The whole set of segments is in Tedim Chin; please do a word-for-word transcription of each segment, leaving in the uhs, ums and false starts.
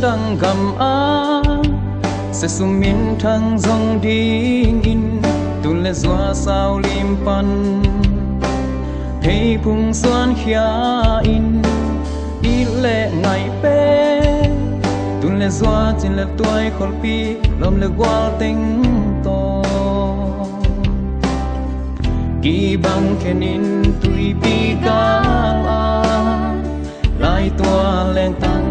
Tang gam a, Siasum minthang zong dingin, tun le zua sau lim pan pheiphung suan khia in, it le ngaih pen, tun le zua, cin le tuai, kholpi, lom le gual teng tawh kibang khenin, tuipi gal a lai tua lengtang.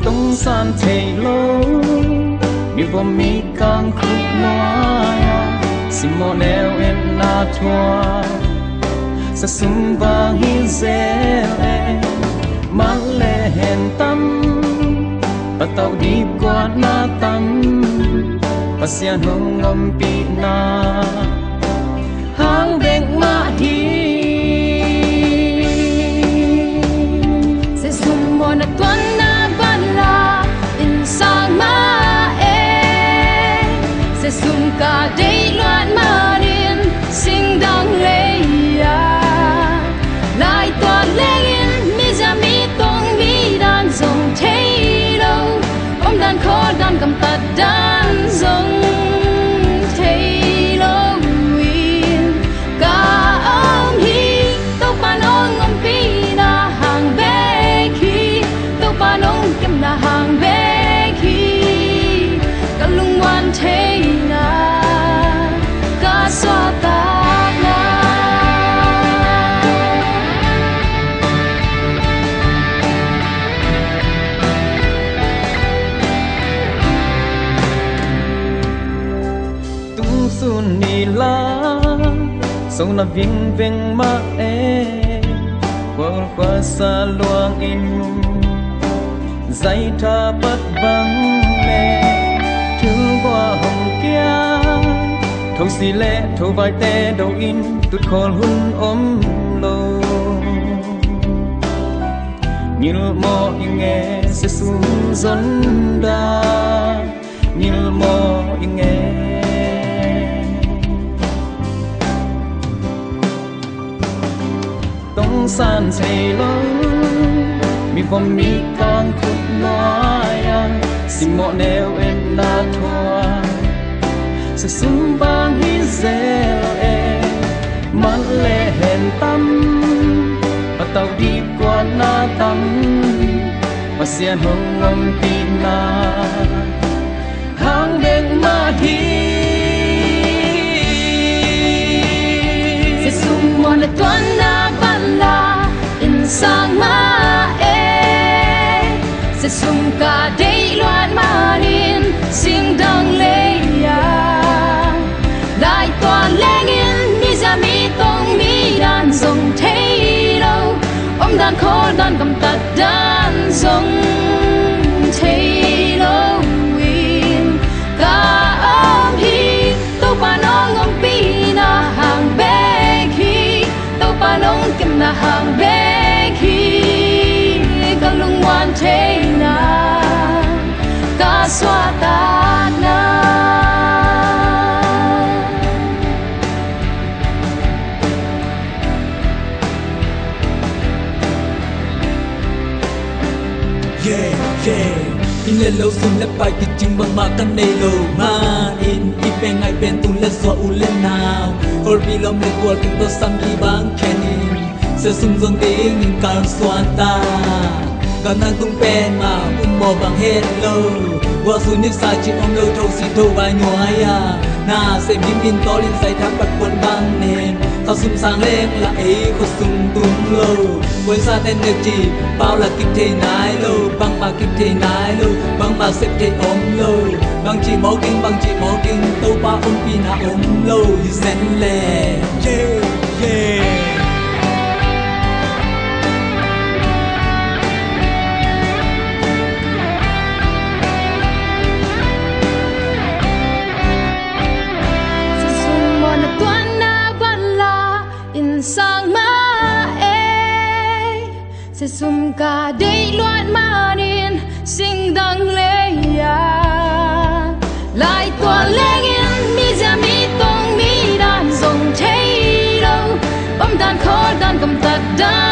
Tongsan thei lo, mi vom mi kang khut nuai a, simmawh neu etna thuak, Siasum vang hi zel e. Mat le hen tam, patauh dip guatna tam, Pasian hong ompihna hang bek mah hi. Siasum mawhna tuanna ban la, in sang mah e. Siasum ka deih luat manin, singdang lei a lai tua lengin, mizia mi tong mi dan zong thei lo, omdan khawldan gamtat dan zong thei lo in ka om hi. Topa nong ompihna hang bek hi, Topa nong kemna hang bek hi, ka lungmuan theihna, ka suahtakna. Tungsun ni la, so na vingveng mah e, khual khuasa luangin, zaitha pat bang le, thilbua hong kia, thosi le thovaite do in, tutkhawl hun om lo. Ngilh maw i nge, Siasum zon dan, ngilh maw i nge. Tongsan thei lo, mi vom mi kang khut nuai a, simmawh neu etna thuak, Siasum vang hi zel e. Mat le hen tam, patauh dip guatna tam, Pasian hong ompihna hang bek mah hi. Siasum mawhna tuanna ban la, in sang mah e. Siasum ka deih luat manin, singdang lei a lai tua lengin, mizia mi tong mi dan zong thei lo, omdan khawldan gamtat dan zong thei lo in ka om hi. Topa nong ompihna hang bek hi, Topa nong kemna hang bek hi, ka lungmuan theihna, ka suahtakna. Yeah, yeah. Inn le lo, sum le pai, kicing bangmah ka nei lo manin, i peng ngai pen tun le zua, u le nau, kholpi, lom le gual teng tawh sam kibang khenin, Siasum zon dingin ka suahtak. Ka nang tung pen mah um maw bang het lo, gualsu nipsa cih om lo, thosi thovai nuai a, na sem himhim tawlin, zaitha pat kuan bang nen, khuasum sang leng la ei khuasum tung lo. Khuaisa ten nek ci, pau la kik thei nai lo, bangmah kik thei nai lo, bangmah sep thei om lo. Bangci mawk ding, bangci mawk ding, Topa ompihna om lo hi zen leh. Yeah, yeah. Siasum mawhna tuanna ban la, in sang mah e. Siasum ka deih luat manin, singdang lei a lai tua lengin, mizia mi tong mi dan zong thei lo, omdan Done.